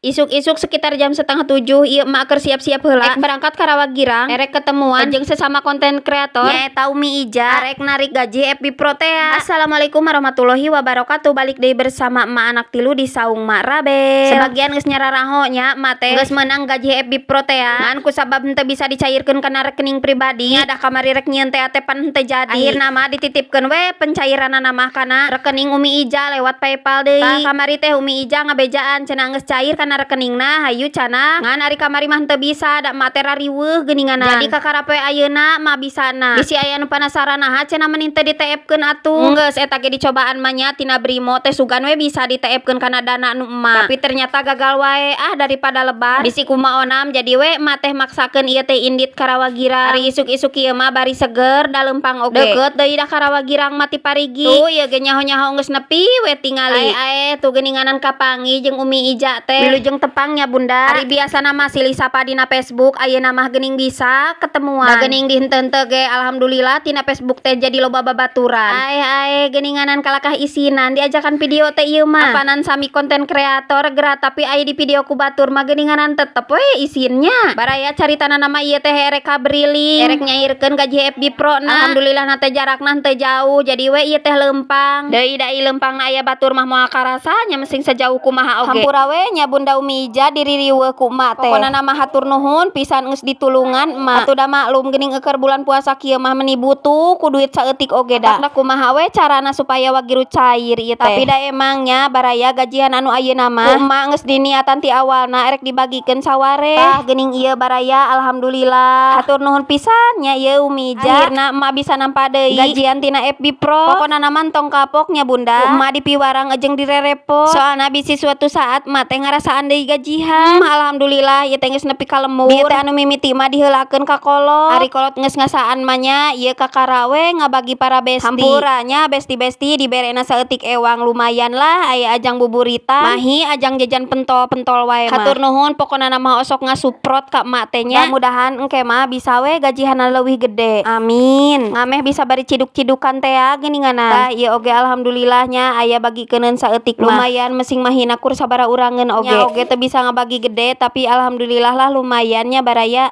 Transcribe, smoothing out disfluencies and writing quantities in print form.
Isuk-isuk sekitar jam 6.30 ieu emak keur siap-siap heula. Rek berangkat ka Rawa Girang, erek ketemuan jeung sesama konten kreator nyaeta Umi Ija, arek narik gaji FB Pro teh. Assalamualaikum warahmatullahi wabarakatuh. Balik deui bersama emak anak tilu di saung Mak Rabel. Sebagian geus nyararaho nya, emak teh geus meunang gaji FB Pro teh. Ngan kusabab henteu bisa dicairkeun kana rekening pribadi, nya da kamari rek nyieun teh pan henteu jadi. Akhirna mah dititipkeun we pencairanana mah kana rekening Umi Ija lewat PayPal deui. Tah, kamari teh Umi Ija ngabejaan cenah geus cair kana rekeningna, hayu cenah. Ngan ari kamari mah henteu bisa, da emak teh rariweuh geuninganna. Jadi kakara poe ayeuna mah bisana. Bisi aya nu penasaran, naha cenah meni teu di TF-keun atuh. Geus eta ge dicobaan mah nya tina Brimo teh, sugan we bisa di TF-keun kana dana nu emak. Tapi ternyata gagal wae. Ah, daripada lebar bisi kumaha onam, jadi we emak teh maksakeun ieu teh indit ka Rawa Girang. Ari isuk-isuk ieu mah bari seger da leumpang oge. Deukeut deui da ka Rawa Girang mah ti Parigi. Tuh, ieu ge nyaho-nyaho geus nepi we tingali. Ae ae tuh geuninganan kapanggih jeung Umi Ija teh. Wilujeng tepang nya, Bunda. Ari biasana mah silih sapa dina Facebook, ayeuna mah geuning bisa ketemuan. Da geuning di henteu-henteu ge alhamdulillah tina Facebook teh jadi loba babaturan. Ae ae, geuninganan kalakah isinan diajakan video teh ieu mah. Apanan sami konten kreator geura, tapi aya di video ku batur mah geuninganan tetep we isinnya. Baraya, caritana mah ieu teh erek ka Briling, erek nyairkeun gaji FB Pro na. Alhamdulillah na teh jarakna henteu jauh, jadi we ieu teh leumpang. Deui da ieu leumpangna aya batur mah moal karasa nya mesing sejauh kumaha oge. Hampura we nya, Bunda Umi Ija, diririweuh ku emak teh. Pokona mah hatur nuhun pisan geus ditulungan emak. Atuh da maklum geuning eukeun bulan puasa kieu mah meni butuh ku duit saeutik oge da. Da kumaha we carana supaya wagiru cair ieu teh. Tapi da emangnya, baraya, gajian anu ayeuna mah ku emak geus diniatan ti awalna erek dibagikeun saware. Tah, geuning ieu, baraya, alhamdulillah. Hatur nuhun pisan nya ieu Umi Ija. Akhirna emak bisa nampa deui gajian tina FB Pro. Pokona mah tong kapok nya, Bunda. Ku emak dipiwarang jeung direrepot. Soalna bisi suatu saat emak teh ngarasaan deui gajihan. Alhamdulillah ieu teh geus nepi ka lembur. Ieu teh anu mimiti mah diheulakeun ka kolot. Ari kolot geus ngasaan mah nya, ieu kakara we ngabagi para besti. Hampura nya, besti-besti, diberena saeutik ewang, lumayan lah aya ajang buburitan. Mahi ajang jajan pentol-pentol wae mah. Hatur nuhun pokona mah osok ngasupport ka emak teh nya. Mudahan engke mah bisa we gajihanna leuwih gede. Amin. Ngameh bisa bari ciduk-cidukan tea geuninganan. Tah, ieu oge alhamdulillah nya aya bagikeuneun saeutik mah. Lumayan mesing mahina kur sabaraha urangeun oge. Nya oge teu bisa ngabagi gede, tapi alhamdulillah lah lumayan nya, baraya.